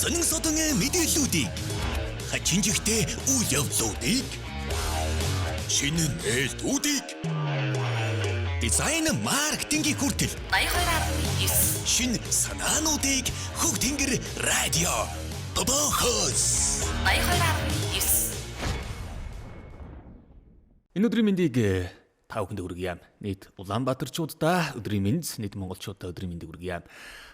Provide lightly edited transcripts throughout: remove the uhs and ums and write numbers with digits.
Сонин содон мэдээллүүдийг, хачин жигтэй үйл явдлуудыг, шинэ нээлтүүдийг, дизайн, маркетингийг хүртэл 82.9 шинэ санаануудыг Хөг Тэнгэр радио Бобохос 82.9. Энэ өдрийн мэндийг та бүхэнд хүргье. Нийт Улаанбаатарчуудаа өдрийн мэнд, нийт монголчуудаа өдрийн мэндийг хүргье.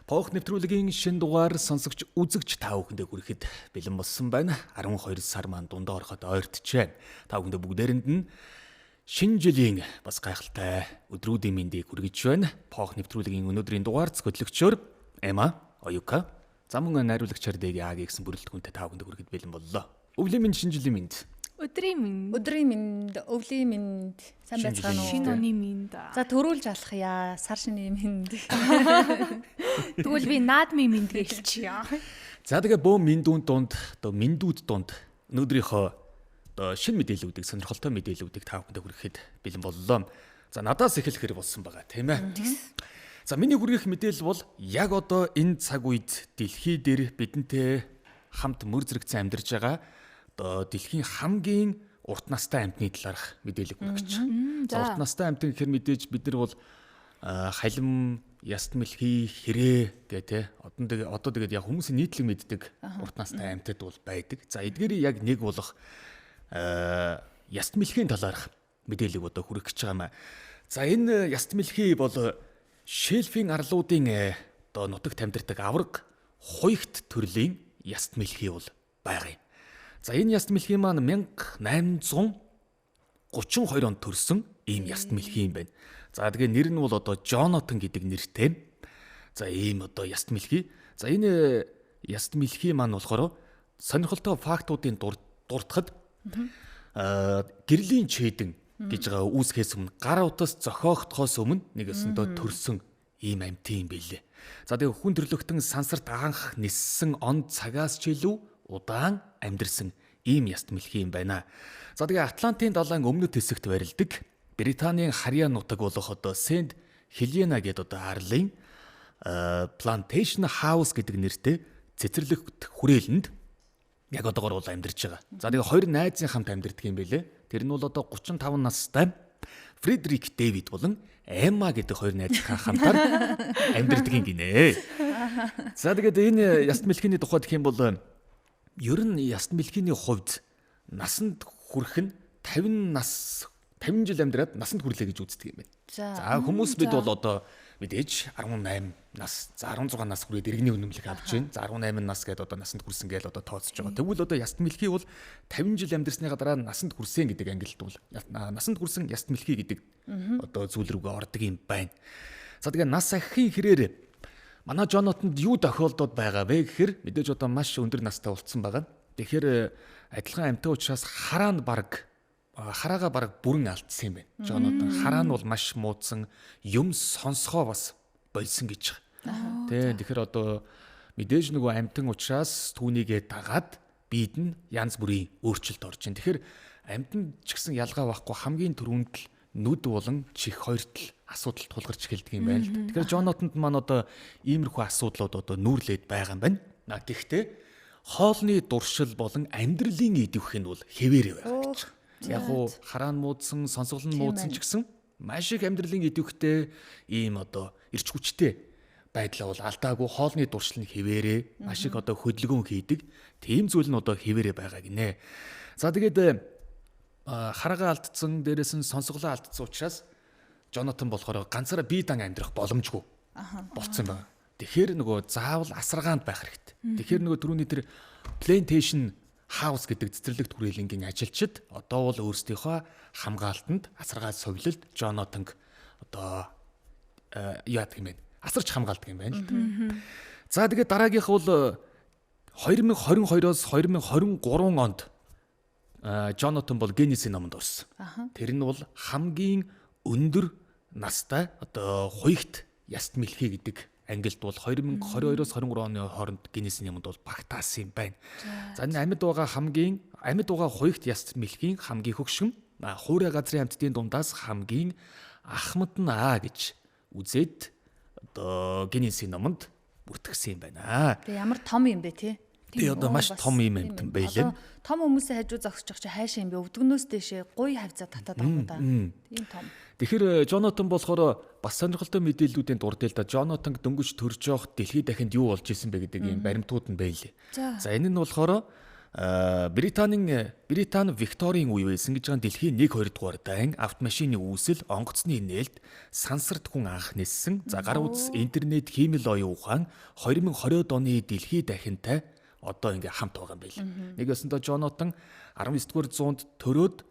Поох нэвтрүүлгийн шинэ дугаар сонсогч үзэгч та бүхэндээ хүрэхэд бэлэн болсон байна. 12 сар маань дундаа ороход ойртжээ. Та бүхэндээ бүгдээрэнд нь шинэ жилийн бас гайхалтай өдрүүдийн мэндийг хүргэж байна. Поох нэвтрүүлгийн өнөөдрийн дугаар зөвхөлөгчөөр Эма, Оюка, за мөн найруулагчаар Дэги Аги гэсэн бүрэлдэхүүнтэй та бүхэндээ хүрэхэд бэлэн боллоо. Өвлийн мэнд, шинэ жилийн мэнд. Өдрийн мэнд. Өдрийн мэнд, өвлийн мэнд, сайн Шинэ байцгаана жилийн Шинэ уу? оны мэнд. За, төрүүлж алах яа, сар шинийн мэнд. Тэгвэл би наадмын мэнд гэлчихье. За, тэгээ бөөн мэндүүн дунд, одоо мэндүүд дунд өнөөдрийнхөө одоо шинэ мэдээллүүдийг, сонирхолтой мэдээллүүдийг та бүхэндээ хүрэхэд бэлэн боллоо. За, надаас эхлэх хэрэг болсон байгаа, тийм ээ. За, миний хүргэх мэдээлэл бол яг одоо энэ цаг үед дэлхий дээр бидэнтэй хамт мөр зэрэгцэн амьдарч байгаа одоо дэлхийн хамгийн урт настай амьтны талаарх мэдээлэл хүргэж байна. За, урт настай амьтан гэхэр мэдээж бид нар бол халим, яст мэлхий, хэрээ гэх те. Одоо тэгээ одоо тэгээд яг хүмүүсийн нийтлэг мэддэг урт настай амьтад бол байдаг. За, эдгээрийн яг нэг болох яст мэлхийн талаарх мэдээллийг одоо хүргэх гэж байгаа юм аа. За, энэ яст мэлхий бол шельфийн арлуудын одоо нутагт амьдардаг аварга хуйгт төрлийн яст мэлхий бол байгаа юм. За, энэ яст мэлхий маань 1832 онд төрсөн ийм яст мэлхий юм байна. За, тэгээ нэр нь бол одоо Джонатан гэдэг нэртэй. За, ийм одоо яст мэлхий. За, энэ яст мэлхий маань болохоор сонирхолтой фактуудын дуртахад гэрлийн чэдэн гэж байгаа үүсгэхээс өмнө, гар утас зохиогдохоос өмнө нэг өсөндөө төрсөн ийм амьтан юм билээ. За, тэгээ хүн төрлөختөн сансарт анх ниссэн он цагаас ч илүү удаан амьдарсан ийм яст мэлхий юм байна. За, тэгээ Атлантын далайн өмнөд хэсэгт барилдаг Британийн харьяа нутаг болох одоо Сент Хелена гэдэг одоо арлын Plantation House гэдэг нэртэй цэцэрлэгт хүрээлэнд яг одоогор бол амьдарч байгаа. За, тэгээ хоёр найзын хамт амьдардаг юм билээ. Тэр нь бол одоо 35 настай Фредерик Дэвид болон Эмма гэдэг хоёр найзынхаа хамтаар амьдардаг юм гинэ. За, тэгээд энэ яст мэлхийний тухайд гэх юм бол ер нь яст мэлхийний хувьд насанд хүрэх нь 50 нас, 50 жил амьдраад насанд хүрлээ гэж үздэг юм байна. За, хүмүүс бид бол одоо мэдээж 18 нас, за 16 нас хүрээд иргэний үнэмлэх авч байна. За, 18 нас гэдээ одоо насанд хүрсэн гэж одоо тооцож байгаа. Тэгвэл одоо яст мэлхий бол 50 жил амьдарсныхаа дараа насанд хүрсэн гэдэг ангилалд бол насанд хүрсэн яст мэлхий гэдэг одоо зүйл рүүгээ ордог юм байна. За, тэгээ нас ахихын хэрээр манай Джонатанд юу тохиолдоод байгаа вэ гэхээр мэдээж одоо маш өндөр настай болцсон байгаа. Тэгэхээр адилхан амьтан учраас хараа нь баг хараага бараг бүрэн алдсан юм байна. Джонатан хараа нь бол маш муудсан, юм сонсгоо бас болсон гэж байгаа. Тэ, тэгэхээр одоо мэдээж нөгөө амьтан учраас түүнийгээ дагаад бид нь янз бүрийн өөрчлөлт орж ин. Тэгэхээр амьтанд ч гэсэн ялгаа байхгүй, хамгийн түрүүнд л нүд болон чих хоёрт л асуудал тулгарч эхэлдэг юм байна л да. Тэгэхээр Джонатанд маань одоо иймэрхүү асуудлууд одоо нүүрлээд байгаа юм байна. Гэхдээ хоолны дуршил болон амьдралын идэвх нь бол хэвээрээ байгаа гэж. Яг уу хараа нь муудсан, сонсгол нь муудсан ч гэсэн маш их амьдралын идэвхтэй ийм одоо эрч хүчтэй байдлаа бол алдаагүй, хоолны дуршил нь хэвээрээ, маш их одоо хөдөлгөөн хийдэг. Тийм зүйл нь одоо хэвээрээ байгаа гинэ. За, тэгээд хараага алдсан, дээрээс нь сонсголоо алдсан учраас Джонатан болохоор ганцаараа бие дан амьдрах боломжгүй болцсон байна. Тэгэхээр нөгөө заавал асаргаанд байх хэрэгтэй. Тэгэхээр нөгөө түрүүний тэр Plantation House гэдэг цэцэрлэгт хүрээлэнгийн ажилчид одоо бол өөрсдийнхөө хамгаалтанд, асаргаа совилолд Джонатанг одоо яадаг юм бэ? Асарч хамгаалдаг юм байна л да. За, тэгээд дараагийнх бол 2022-оос 2023 онд Джонатан бол Гиннесийн номонд орсон. Тэр нь бол хамгийн өндөр настай одоо хуйгт яст мэлхий гэдэг ангилд бол 2022-оос 23 оны хооронд Гиннесийн номонд бол багтаасан юм байна. За, энэ амьд байгаа хамгийн амьд байгаа хуйгт яст мэлхийн хамгийн хөгшин, хуурай газрын амьтдын дундаас хамгийн ахмад нь аа гэж үзээд одоо Гиннесийн номонд бүртгэсэн юм байна. Тэгээ ямар том юм бэ, те? Тэгээ одоо маш том юм амтан байлээ. Одоо том хүмүүсийн хажуу зогсож чи хайшаа юм бэ? Өвдгөнөөс дэшээ гуй хавцаа татаад байгаа юм да. Тийм том. Тэгэхээр Жонатан болохоор бас сонирхолтой мэдээллүүдийн дурдъя л да. Жонатанг дөнгөж төрж явах дэлхийд дахинд юу болж исэн бэ гэдэг ийм баримтууд нь байлээ. За энэ нь болохоор Британийн Британи Викторийн үе байсан гэж байгаа дэлхийн 1 2 дугаар дайн автомашины үүсэл, онгоцны нээлт, сансарт хүн анх ниссэн. За гар утас, интернет, хиймэл оюун ухаан 2020-од оны дэлхийд дахинтай одоо ингээ хамт байгаа юм байл. Нэг ёсондоо Жонатан 19 дугаар зуунд төрөөд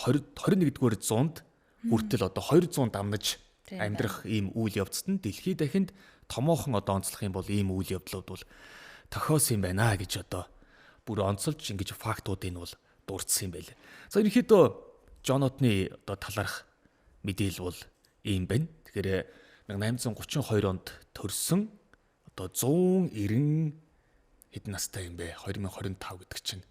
20 21 дугаар зуунд хүртэл одоо 200 дамнаж амьдрах ийм үйл явцад нь дэлхийд дахинд томоохон одоо онцлох юм бол ийм үйл явдлууд бол тохиосон юм байна гэж одоо бүр онцолж ингэж фактуудыг нь бол дурдсан юм байл. За ерөнхийдөө Жонатны одоо талаарх мэдээлэл бол ийм байна. Тэгэхээр 1832 онд төрсөн одоо 190 хэдэн настай юм бэ? 2025 гэдэг чинь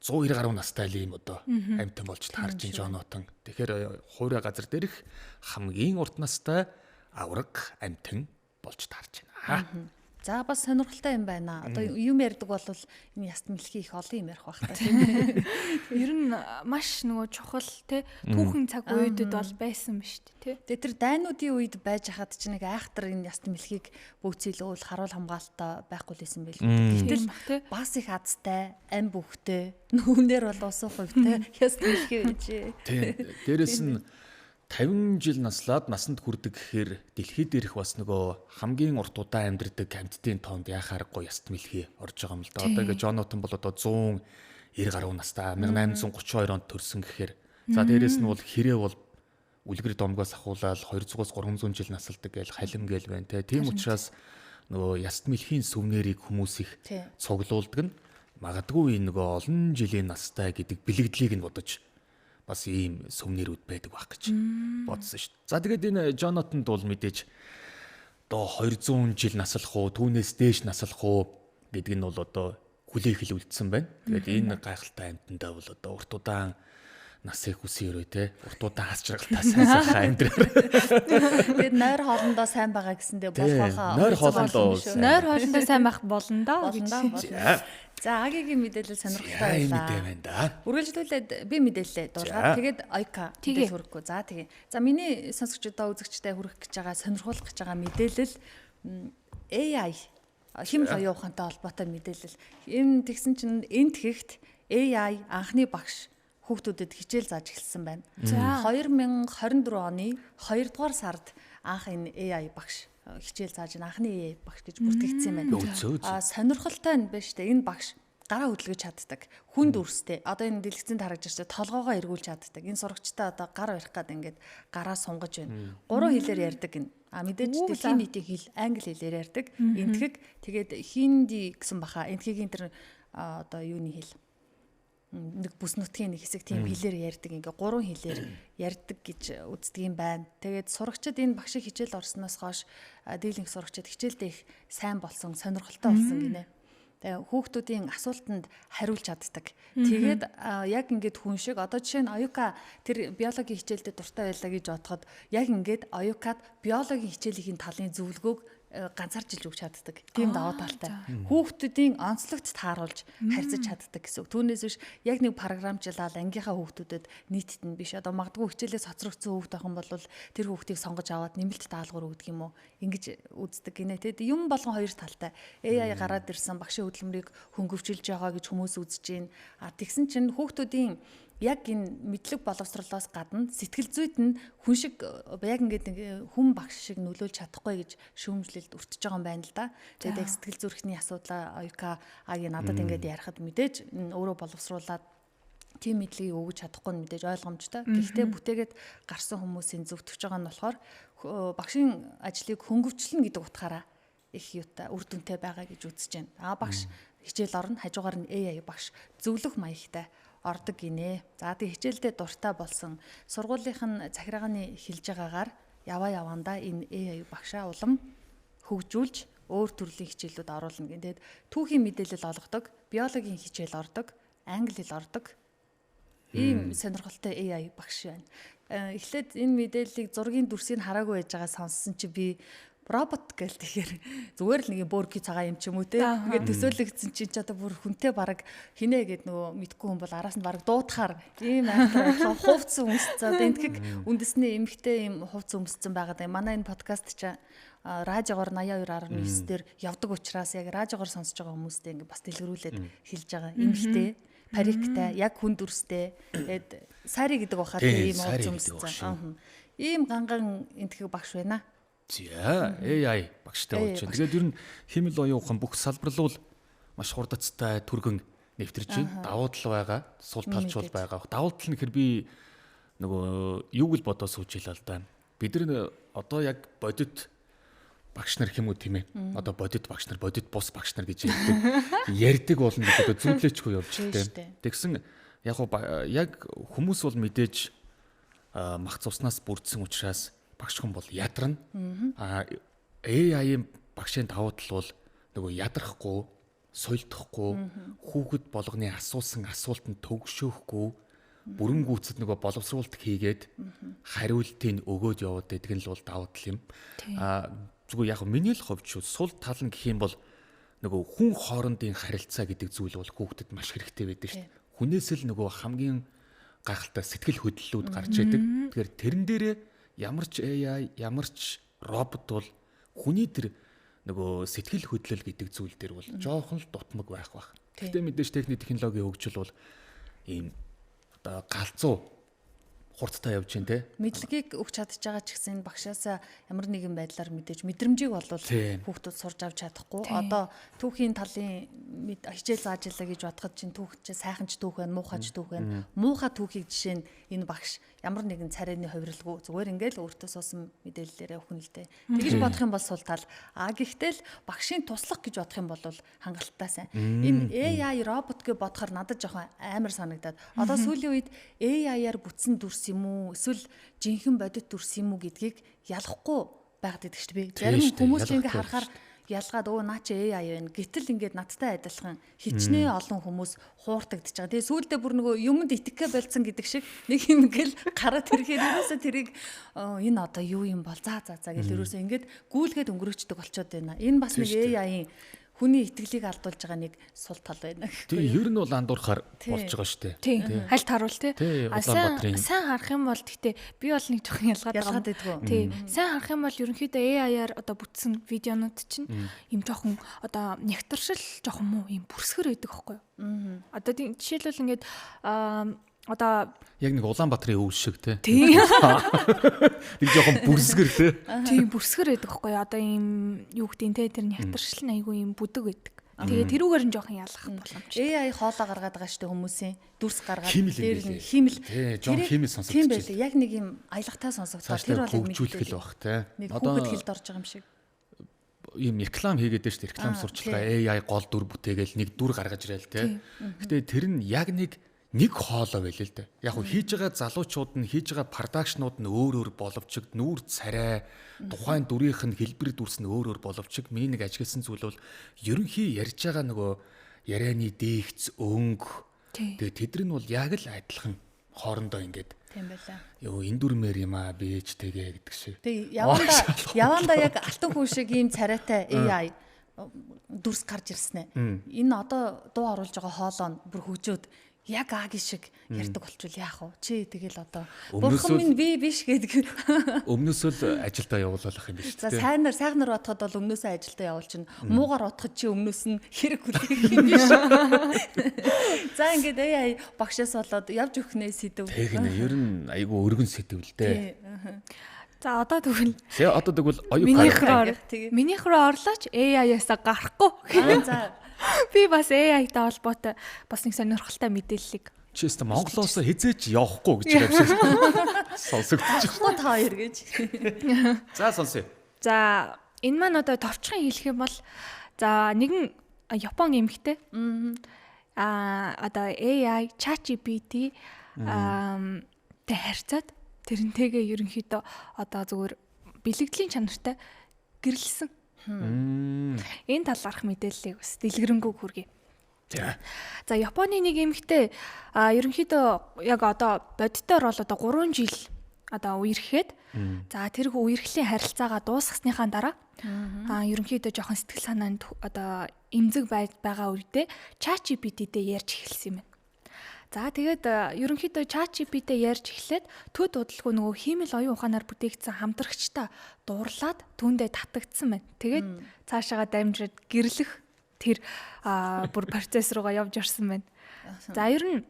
190 гаруй настай л ийм одоо амьтан болж таарч ин Жонатан. Тэгэхээр хуурай газар дээрх хамгийн урт настай авраг амьтан болж таарч байна. За бас сонирхолтой юм байна. Одоо юм ярьдаг бол энэ яст мэлхий их олон юм ярих байх та тийм ээ. Ер нь маш нөгөө чухал те түүхэн цаг үеүүдэд бол байсан ба шүү дээ те. Тэгээ тэр дайнуудын үед байж хахад чинь нэг айхтар энэ яст мэлхийг бөөцөлөөл харуул хамгаалтаа байхгүй л байсан байл. Гэтэл бас их азтай, ам бүхтэй, нүүнээр бол усан хувьтай яст мэлхий байжээ. Тийм. Дээрэс нь 50 жил наслаад насанд хүрдэг гэхээр дэлхийд дээрх бас нөгөө хамгийн урт удаан амьдардаг амьтдын тоонд яхаарахгүй яст мэлхий орж байгаа юм л да. Одоо ингээ Жонатан бол одоо 190 гаруй настай 1832 онд төрсөн гэхээр за дээрэс нь бол хэрэг бол үлгэр домгоос ахуулаад 200-аас 300 жил насалдаг гээл халим гээл байна те. Тийм учраас нөгөө яст мэлхийн сүвнэрийг хүмүүс их цуглуулдаг нь магадгүй энэ нөгөө олон жилийн настай гэдэг бэлэгдлийг нь бодож бас ийм сүмнэрүүд байдаг байх гэж бодсон шүү дээ. За тэгээд энэ Жонатанд бол мэдээж одоо 200 жил наслах уу, түүнээс дээш наслах уу гэдэг нь бол одоо хүлээх хэл үлдсэн байна. Тэгээд энэ гайхалтай амьтандаа бол одоо урт удаан насыг хүсэн өрөө те урт удаан хас жаргалтай сайн сайхан амьдраар. Тэгээд нойр хоолндоо сайн байгаа гэсэндээ болох байхаа. Нойр хоолндоо нойр хоолндоо сайн байх болно доо гэж. За Агийн мэдээлэл сонирхолтой байлаа. Мэдээ байна да. Үргэлжлүүлээд би мэдээлэлээ дуулгаад тэгээд Ойка мэдээлэл хүргэхгүй. За тэгээ. За миний сонсогчдоо үзэгчдээ хүргэх гэж байгаа сонирхуулах гэж байгаа мэдээлэл AI химэл оюун ухаантай холбоотой мэдээлэл. Энэ тэгсэн чинь энэ тэгэхт AI анхны багш хүүхдүүдэд хичээл зааж эхэлсэн байна. 2024 оны 2 дугаар сард анх энэ AI багш хичээл зааж анхны AI багш гэж бүртгэгдсэн юм байна. Аа сонирхолтой нь байна шүү дээ. Энэ багш гараа хөдөлгөж чаддаг. Хүнд үрстэй. Одоо энэ дэлгэцэнд харагдаж байна. Толгоогоо эргүүлж чаддаг. Энэ сурагчтай одоо гар барих гад ингээд гараа сунгаж байна. Гурван хэлээр ярьдаг энэ. А мэдээж дэлхийн нийтийн хэл англи хэлээр ярьдаг. Энтгэг тэгээд хинди гэсэн баха. Энтхэгийн тэр одоо юуны хэл нэг бүс нутгийн нэг хэсэг тийм хэлээр ярьдаг ингээ гурван хэлээр ярьдаг гэж үздэг юм байна. Тэгээд сурагчид энэ багшийн хичээл орсноос хойш дийлэнх сурагчид хичээлдээ их сайн болсон, сонирхолтой болсон гинэ. Тэгээ хүүхдүүдийн асуултанд хариулж чаддаг. Тэгээд яг ингээд хүн шиг одоо жишээ нь Оюка тэр биологийн хичээлдээ дуртай байлаа гэж бодоход яг ингээд Оюкад биологийн хичээлийн талын зөвлөгөөг ганцаарчилж өгч чаддаг. Тийм давуу талтай. Хүүхдүүдийн онцлогт тааруулж харьцаж чаддаг гэсэн үг. Түүнээс биш яг нэг програмчлал ангийнхаа хүүхдүүдэд нийтэд нь биш. Одоо магадгүй хичээлээс хоцрогдсон хүүхд байх юм бол тэр хүүхдийг сонгож аваад нэмэлт даалгавар өгдөг юм уу? Ингэж үздэг гинэ. Тэгэд юм болгон хоёр талтай. AI гараад ирсэн багшийн хөдөлмөрийг хөнгөвчилж байгаа гэж хүмүүс үзэж байна. А тэгсэн чинь хүүхдүүдийн яг энэ мэдлэг боловсролоос гадна сэтгэл зүйд нь хүн шиг яг ингээд нэг хүн багш шиг нөлөөлж чадахгүй гэж шүүмжлэлд өртөж байгаа юм байна л да. Тэгээд яг сэтгэл зүрхний асуудлаа Оюка агийн надад ингээд ярихад мэдээж өөрөө боловсруулад тийм мэдлэгийг өгөж чадахгүй нь мэдээж ойлгомжтой. Гэхдээ бүтээгээд гарсан хүмүүсийн зөвтгөж байгаа нь болохоор багшийн ажлыг хөнгөвчлөн гэдэг утгаараа их юутай үр дүнтэй байгаа гэж үзэж байна. А багш хичээл орно, хажуугаар нь AI багш зөвлөх маягтай ордог гинэ. За тэг хичээлдээ дуртай болсон сургуулийнх нь захиргааны хэлж байгаагаар яваа явандаа энэ AI багшаа улам хөгжүүлж өөр төрлийн хичээлүүд оруулна гин. Тэгэд түүхийн мэдээлэл олгодог, биологийн хичээл ордог, англи хэл ордог. Ийм сонирхолтой AI багш байна. Эхлээд энэ мэдээллийг зургийн дүрсийг хараагүй байж байгаа сонссон чи би Робот гэл тэгэхээр зүгээр л нэг юм бөөргий цагаан юм ч юм уу те. Ингээд төсөөлөгдсөн чинь ч одоо бүр хүнтэй бараг хинэ гэд нөгөө мэдгүй хүн бол араас нь бараг дуутахаар ийм айхтар адилхан хувцс өмсцэн. Одоо энтгэг үндэсний эмэгтэй ийм хувцс өмсцэн байгаад байна. Манай энэ подкаст чи радиогоор 82.9 дээр явдаг учраас яг радиогоор сонсож байгаа хүмүүстэй ингээд бас дэлгэрүүлээд хэлж байгаа. Эмэгтэй париктай, яг хүн дүрстэй. Тэгээд сари гэдэг бахад Тийм, ийм сари хувцс гэдэг баг өмсцэн. шүү. Ийм ганган энтгэг багш байна. За, AI багштай болж байна. Тэгээд ер нь химэл оюун ухаан бүх салбарлуул маш хурдацтай түргэн нэвтэрж байна. Давуу тал байгаа, сул талч бол Мэдээж. байгаа. Давуу тал нь гэхэр би нөгөө юуг л бодоо сууж илаа л да. Бид нар одоо яг бодит багш нар хэм үү тийм ээ. Одоо бодит багш нар, бодит бус багш нар гэж ярьдаг. Ярьдаг болно гэж одоо зүудлээчгүй явж Тийм тээ. шүү дээ. Тэгсэн яг гоо яг хүмүүс бол мэдээж мах цуснаас бүрдсэн учраас багш хүн бол ядарна. А AI-ийн багшийн давуу тал бол нөгөө ядрахгүй, соёлдохгүй, хүүхэд болгоны асуусан асуултанд төгшөөхгүй, бүрэн гүйцэд нөгөө боловсруулалт хийгээд хариултыг өгөөд яваад байдаг нь л бол давуу тал юм. А зүгээр яг миний л хувьд шүү сул тал нь гэх юм бол нөгөө хүн хоорондын харилцаа гэдэг зүйл бол хүүхдэд маш хэрэгтэй байдаг шүү дээ. Хүнээс л нөгөө хамгийн гайхалтай сэтгэл хөдлөлүүд гарч идэг. Тэгэхээр тэрэн дээрээ ямар ч AI, ямар ч робот бол хүний тэр нөгөө сэтгэл хөдлөл гэдэг зүйл дээр бол жоохон л дутмаг байх байх. Гэхдээ мэдээж техник технологийн хөгжил бол ийм одоо галзуу хурдтай явж байна те. Мэдлэгийг өгч чадж байгаа ч гэсэн энэ багшаасаа ямар нэгэн байдлаар мэдээж мэдрэмжийг болвол Тийм. хүүхдүүд сурж авч чадахгүй. Одоо түүхийн талын хичээл зааж илаа гэж бодоход чинь түүх чинь сайхан ч түүх байна, муухай ч түүх байна. Муухай түүхийг жишээ нь энэ багш ямар нэгэн царайны хувирлгүй зүгээр ингээл өөртөө суусан мэдээллээрээ өгнө л дээ. Тэгж бодох юм бол сул тал. А гэхдээ л багшийн туслах гэж бодох юм бол хангалттай сайн. Энэ AI робот гэж бодохоор надад жоохон амар санагдаад. Одоо сүүлийн үед AI-аар бүтсэн дүрс юм уу? Эсвэл жинхэнэ бодит дүрс юм уу гэдгийг ялахгүй байгаад идэх шүү дээ. Тийм Зарим шүү дээ, хүмүүс ч ингээ ялахгүй харахаар ялгаад өө наа чи AI байна. Гэтэл ингээд надтай адилхан хичнээн олон хүмүүс хууртагдж байгаа. Тэгээ сүүлдээ бүр нөгөө юмд итгэхээ болцсон гэдэг шиг нэг юм ингээл гараад ирэхээр ерөөсөө тэрийг энэ одоо юу юм бол за за за гэл ерөөсөө ингээд гүйлгээд өнгөрөөчдөг болчоод байна. Энэ бас нэг AI-ийн хүний итгэлийг алдуулж байгаа нэг сул тал байна. Тийм ер нь бол андуурхаар болж байгаа шүү дээ. Тийм. Хальт харуул тий. Тий, А сайн Улаанбаатарын- сайн харах юм бол гэхдээ би бол нэг жоохон ялгаад байгаа. Ялгаад байдгүй. Тий. Сайн харах юм бол ерөнхийдөө AI-аар одоо бүтсэн видеонууд чинь юм жоохон одоо нягтаршил жоохон муу юм бүрсгэр байдаг байхгүй юу? Одоо тийм жишээлбэл ингээд одоо Яг нэг Улаанбаатарын өв шиг те. тийм Нэг жоохон бүрсгэр те. тийм бүрсгэр байдаг байхгүй юу? Одоо ийм юу гэдэг те тэр нягтаршил нь айгүй юм бүдэг байдаг. Тэгээ тэрүүгээр нь жоохон ялах боломжтой. AI хоолоо гаргаад байгаа шүү дээ хүмүүсийн дүрс гаргаад Хиймэл юм дээр нь байлээ. хиймэл Тий, жоон Тэрийг- хиймэл сонсогдож Тийм байна. байлээ. Яг нэг юм аялгатай сонсогдоо. Тэр Цаашдаа бол яг хөгжүүлэх л мэдээлэл. бах те. Нэг Одоо хүүхэд хэлд орж байгаа юм шиг. ийм реклам хийгээд дээ шүү дээ. Реклам сурчлагаа AI гол дүр бүтээгээл нэг дүр гаргаж ирээл те. Гэтэ тэр нь яг нэг хоолой байлээ л дээ. Яг хөө хийж байгаа залуучууд нь хийж байгаа продакшнууд нь өөр өөр боловч нүүр царай тухайн дүрийнх нь хэлбэр дүрс нь өөр өөр боловч миний нэг ажигласан зүйл бол ерөнхий ярьж байгаа нөгөө ярианы дийгц өнгө Тий. тэгээ тэдэр нь бол яг л адилхан хоорондоо ингээд Тийм байлаа. ёо энэ дүрмээр юм аа би ч тэгээ гэдэг шиг. Тэг яванда яванда яг алтан хүн шиг ийм царайтай AI дүрс гарч ирсэн ээ. Энэ одоо дуу оруулж байгаа хоолоо нь бүр хөгжөөд яг аги шиг ярьдаг болчвол яах вэ? Чи тэгэл одоо Өмнөөс бурхан л- минь би биш гэдэг. Өмнөөсөө л ажилдаа явуулах юм биш За үү? сайнаар сайхнаар бодоход бол өмнөөсөө ажилдаа явуулчихна. Муугаар бодоход чи өмнөөс нь хэрэг хүлээх юм биш. За ингээд AI багшаас болоод явж өгнөө сэдв. Тэг нэ ер нь айгүй өргөн сэдв л дээ. За одоо тэгвэл Тэ одоо тэгвэл оюу минийх гар. рүү Тэгээ. минийх рүү орлооч AI-аас гарахгүй. Аа за Би бас AI-тай холбоотой бас нэг сонирхолтой мэдээллийг Чи өстө Монголоос хизээч явахгүй гэж байгаа юм шиг сонсогдож. Гоо та хоёр гэж. За сонсъё. За энэ маань одоо товчхон хэлэх юм бол за нэгэн Япон эмэгтэй. Аа одоо AI ChatGPT тэ харьцаад тэрнтэйгээ ерөнхийдөө одоо зүгээр бэлэгдлийн чанартай гэрлэсэн. Энэ талаарх мэдээллийг бас дэлгэрэнгүй хүргэе. За. За Японы нэг эмэгтэй ерөнхийдөө яг одоо бодитоор бол одоо 3 жил одоо үерхэд за тэр үерхлийн харилцаагаа дуусгасныхаа дараа ерөнхийдөө жоохон сэтгэл санаанд одоо эмзэг байгаа үедээ ChatGPT-тэй ярьж эхэлсэн юм байна. За тэгээд ерөнхийдөө ChatGPT-тэй ярьж эхлээд төд удалгүй нөгөө хиймэл оюун ухаанаар бүтээгдсэн хамтрагчтай дурлаад түүндээ татагдсан байна. Тэгээд цаашаага дамжираад гэрлэх тэр бүр процесс руугаа явж орсон байна. За ер нь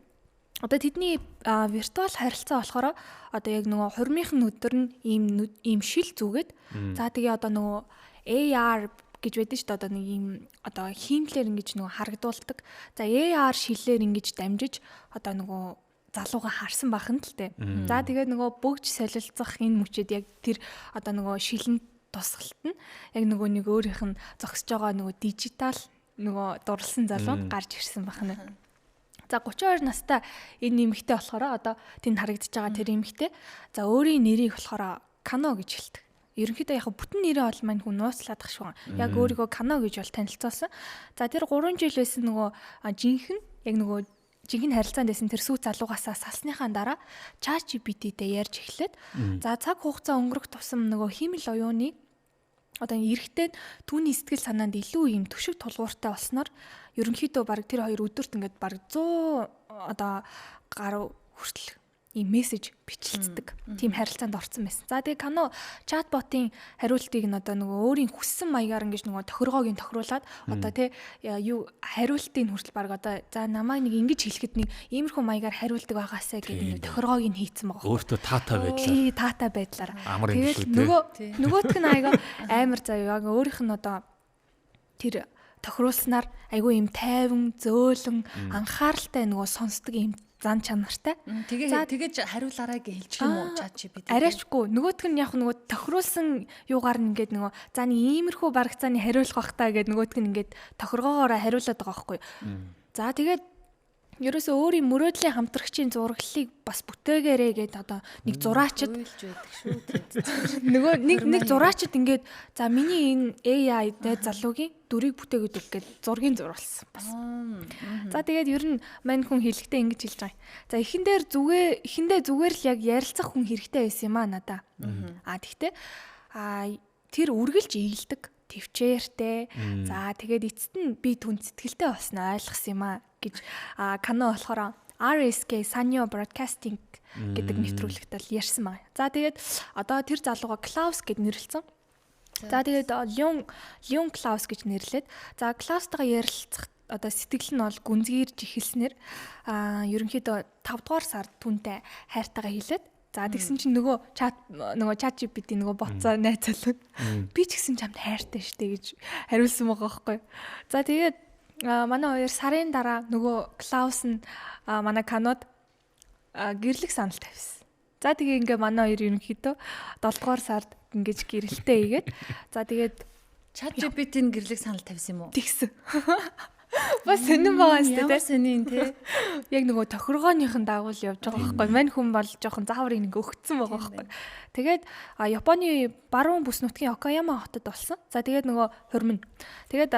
одоо тэдний виртуал харилцаа болохоор одоо яг нөгөө хурмынх нь өдөр нь ийм шил зүгээд за тэгээ одоо нөгөө AR гэж байдаг шүү дээ. Одоо нэг ийм одоо хиймлэр ингэж нөгөө харагдуулдаг. За AR шилээр ингэж дамжиж одоо нөгөө залууга харсан байх нь л дээ. За тэгээд нөгөө бөгж солилцох энэ мөчөд яг тэр одоо нөгөө шилэн тусгалт нь яг нөгөө нэг өөрийнх нь зогсож байгаа нөгөө дижитал нөгөө дурлсан залуу гарч ирсэн байх нь. За 32 настай энэ эмэгтэй болохоор одоо тэнд харагдаж байгаа тэр эмэгтэй за өөрийн нэрийг болохоор Кано гэж хэлдэг. Ерөнхийдөө яг бүтэн нэрээ бол мань хүн нууцлаад ах шиг. Яг өөрийгөө Кано гэж бол танилцуулсан. За тэр 3 жил байсан нөгөө жинхэнэ яг нөгөө жинхэнэ харилцаанд байсан тэр сүүц залуугаасаа салсныхаа дараа ChatGPT-тэй ярьж эхлээд за цаг хугацаа өнгөрөх тусам нөгөө хиймэл оюуны одоо эрэгтэй түүний сэтгэл санаанд илүү юм төшөг тулгууртай болсноор ерөнхийдөө баг тэр хоёр өдөрт ингээд баг 100 одоо гаруй хүртэл ийм мессеж бичлэлцдэг. Тийм харилцаанд орсон байсан. За тэгээ Кано чатботын хариултыг нь одоо нөгөө өөрийн хүссэн маягаар ингэж нөгөө тохиргоог нь тохируулаад одоо тий юу хариултыг нь хүртэл баг одоо за намайг нэг ингэж хэлэхэд нэг иймэрхүү маягаар хариулдаг байгаасай гэдэг нэг тохиргоог нь хийцэн байгаа. Өөртөө таатай байдлаар. Тий, таатай байдлаар. Тэгэл нөгөөх нь айгаа амар заяа яг өөрийнх нь одоо тэр тохируулснаар айгүй юм тайван, зөөлөн, анхааралтай нөгөө сонсдог юм зан чанартай. Тэгээ тэгэж хариулаарай гэж хэлчих юм уу ChatGPT? Арайчгүй. Нөгөөх нь яг нөгөө тохируулсан юугаар нь ингээд нөгөө за нэг иймэрхүү барагцааны хариулах бах та гэд нөгөөх нь ингээд тохиргоогоороо хариулаад байгаа байхгүй. За тэгээд ерөөсөө өөрийн мөрөөдлийн хамтрагчийн зураглалыг бас бүтээгээрэй гэд одоо нэг зураачд нөгөө нэг зураачд ингээд за миний энэ AI дэ залуугийн дүрийг бүтээгээд өг гэд зургийн зуруулсан бас. За тэгээд ер нь мань хүн хэлэхдээ ингэж хэлж байгаа юм. За эхэндээ зүгээр л яг ярилцах хүн хэрэгтэй байсан юм а надаа. А тэгтээ тэр үргэлж ийгэлдэг төвчээртэй. За тэгээд эцэст нь би түн сэтгэлтэй болсноо ойлгосон юм а гэж Кано болохоор RSK Sanyo Broadcasting гэдэг нэвтрүүлэгт л ярьсан байна. За тэгээд одоо тэр залууга Клаус гэд нэрлэлсэн. За тэгээд Леон Клаус гэж нэрлээд за Клаустайгаа ярилцах одоо сэтгэл нь бол гүнзгийрж эхэлснээр ерөнхийдөө 5 дугаар сард түнтэй хайртайгаа хэлээд за тэгсэн чинь нөгөө ChatGPT нөгөө боцоо найзалуу би ч гэсэн чамд хайртай штэ гэж хариулсан байгаа байхгүй. За тэгээд манай хоёр сарын дараа нөгөө Клаус нь манай Канод гэрлэх санал тавьсан. За тэгээ ингээ манай хоёр ерөнхийдөө 7 дугаар сард ингэж гэрэлтэй хийгээд за тэгээд ChatGPT-н гэрлэх санал тавьсан юм уу? Тэгсэн. Бас сонирн байгаа юм шүү дээ. Сонин тий. Яг нөгөө тохиргооныхон дагуу л явж байгаа байхгүй. Мань хүн бол жоохон зааврыг нэг өгцөн байгаа байхгүй. Тэгээд Японы баруун бүс нутгийн Окаяма хотод болсон. За тэгээд нөгөө хурим нь. Тэгээд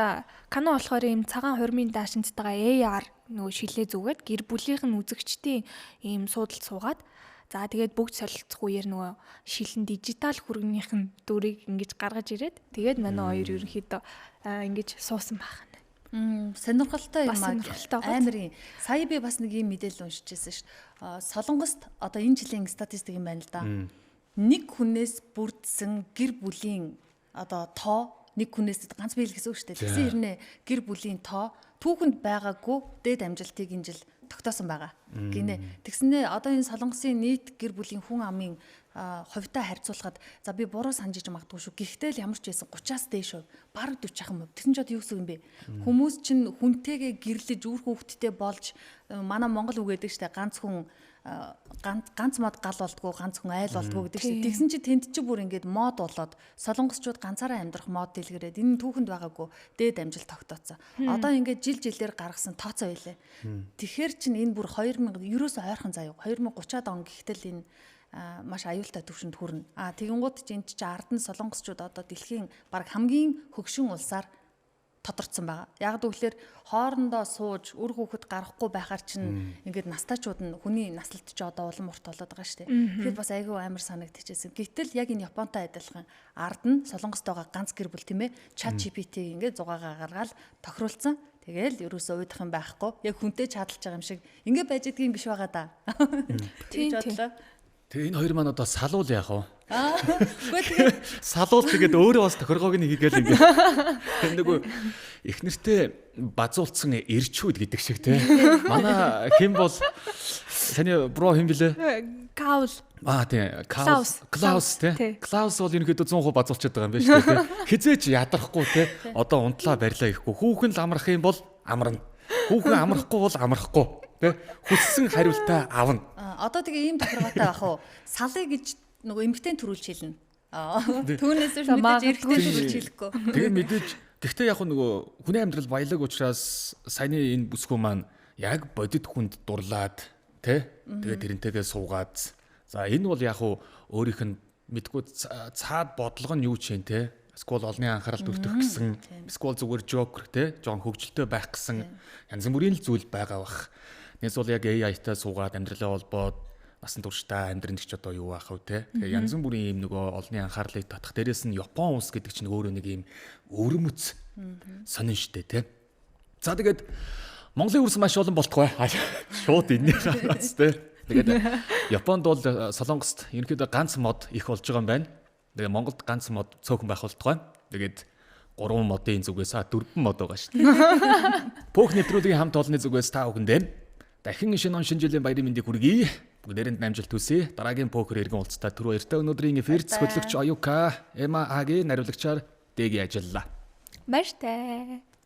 Кано болохоор ийм цагаан хурмын даашинттайгаа AR нөгөө шилээ зүгээд гэр бүлийнх нь үзэгчдийн ийм суудалд суугаад за тэгээд бүгд солилцох үеэр нөгөө шилэн дижитал хүргэнийх нь дүрийг ингэж гаргаж ирээд тэгээд манай хоёр ерөнхийдөө ингэж суусан байх. Сонирхолтой юм аа. Амар юм. Сая би бас нэг юм мэдээлэл уншиж байсан шүү дээ. Солонгост одоо энэ жилийн статистик юм байна л да. Нэг хүнээс бүрдсэн гэр бүлийн одоо тоо нэг хүнээс ганц биел гэсэн үг шүү дээ. Тэгсэн хэрнээ гэр бүлийн тоо түүхэнд байгаагүй дээд амжилтыг энэ жил тогтоосон байгаа гинэ. Тэгснээ одоо энэ Солонгосын нийт гэр бүлийн хүн амын хувьтай харьцуулахад за би буруу санджиж магадгүй шүү. Гэхдээ л ямар ч байсан 30-аас дээш хувь, бараг 40 хувь. Тэгсэн ч одоо юу гэсэн юм бэ? Хүмүүс чинь хүнтэйгээ гэрлэж үр хүүхэдтэй болж манай Монгол үг гэдэг штэ ганц хүн ганц мод гал болдгоо, ганц хүн айл болдгоо гэдэг штэ. Тэгсэн чи тэнд чи бүр ингээд мод болоод солонгосчууд ганцаараа амьдрах мод дэлгэрээд энэ түүхэнд байгаагүй дээд амжилт тогтооцсон. Одоо ингээд жил жилээр гаргасан тооцоо байлээ. Тэгэхээр чин энэ бүр 2000 ерөөсөө ойрхон заяа 2030-аад он гэхтэл энэ маш аюултай төвшөнд хүрнэ. А тэгэнгүүт чинь энэ чи ард нь солонгосчууд одоо дэлхийн баг хамгийн хөгшин улсаар тодорцсон байгаа. Яг гэвэл хоорондоо сууж үр хүүхэд гарахгүй байхаар чинь ингээд настайчууд нь хүний наслалт ч одоо улам урт болоод байгаа шүү дээ. Тэгэхээр бас айгүй амар санагдчихсэн. Гэтэл яг энэ Японтай адилхан ард нь Солонгост байгаа ганц гэр бүл тийм ээ ChatGPT ингээд зугаагаа гаргаал тохируулсан. Тэгэл ерөөсөө уйдах юм байхгүй. Яг хүнтэй чадалж байгаа юм шиг ингээд байж идэгин биш байгаа да. Тийм, тийм. Тэгээ энэ хоёр маань одоо салуул яах вэ? Үгүй тэгээ Салуул тэгээд өөрөө бас тохиргоог нь хийгээл ингээ. Нөгөө их нэртэй базуулсан ирчүүд гэдэг шиг те. Манай хэн бол саний бро хэн блэ? Каул. Аа тий. Клаус. Клаус тий. Клаус бол ерөнхийдөө 100% базуулчихад байгаа юм байна шүү дээ тий. Хизээч ядрахгүй тий. Одоо унтлаа барьлаа гэхгүй. Хүүхэн л амрах юм бол амарна. Хүүхэн амрахгүй бол амрахгүй тий. Хүссэн хариултаа авна. Одоо тэгээ ийм тохиргоотой байх уу? Салъя гэж нөгөө эмгтэн төрүүлж хэлнэ. Түүнээс биш мэдээж эрэгтэй төрүүлж хэлэхгүй. Тэгээ мэдээж гэхдээ яг нөгөө хүний амьдрал баялаг учраас саяны энэ бүсгүй маань яг бодит хүнд дурлаад тий. Тэгээ тэрнтэйгээ суугаад за энэ бол яг өөрийнх нь мэдгүй цаад бодлого нь юу ч юм те. Эсвэл олонний анхаарал хүртэх гэсэн, эсвэл зүгээр жокер те, жоон хөгжилтэй байх гэсэн янз бүрийн л зүйл байгаа бах. Нэгс бол яг AI-тай суугаад амьдралаа холбоод насан туршдаа амьдрын ч одоо юу байх вэ те. Тэгээ янз бүрийн юм нөгөө олонний анхаарлыг татах. Дээрээс нь Япон улс гэдэг чинь өөрөө нэг юм өвөрмөц сонин штэ те. За тэгээд Монголын үрс маш олон болтугай. Шууд энэний хараас те. Тэгээд Японд бол Солонгост ерөнхийдөө ганц мод их болж байгаа юм байна. Тэгээ Монголд ганц мод цөөхөн байх болтугай. Тэгээд 3 модын зүгээс 4 мод байгаа шүү дээ. Пөх нэвтрүүлгийн хамт олонны зүгээс та бүхэндээ дахин шинэ он шинэ жилийн баярын мэндийг хүргэе. Бүгдээрэнд амжилт хүсье. Дараагийн пөхөр иргэн уулзтаа түр баяртай. Өнөөдрийн эфирт хөтлөгч Оюка, Эма Аги нариулагчаар Дэги ажиллалаа. Баяртай.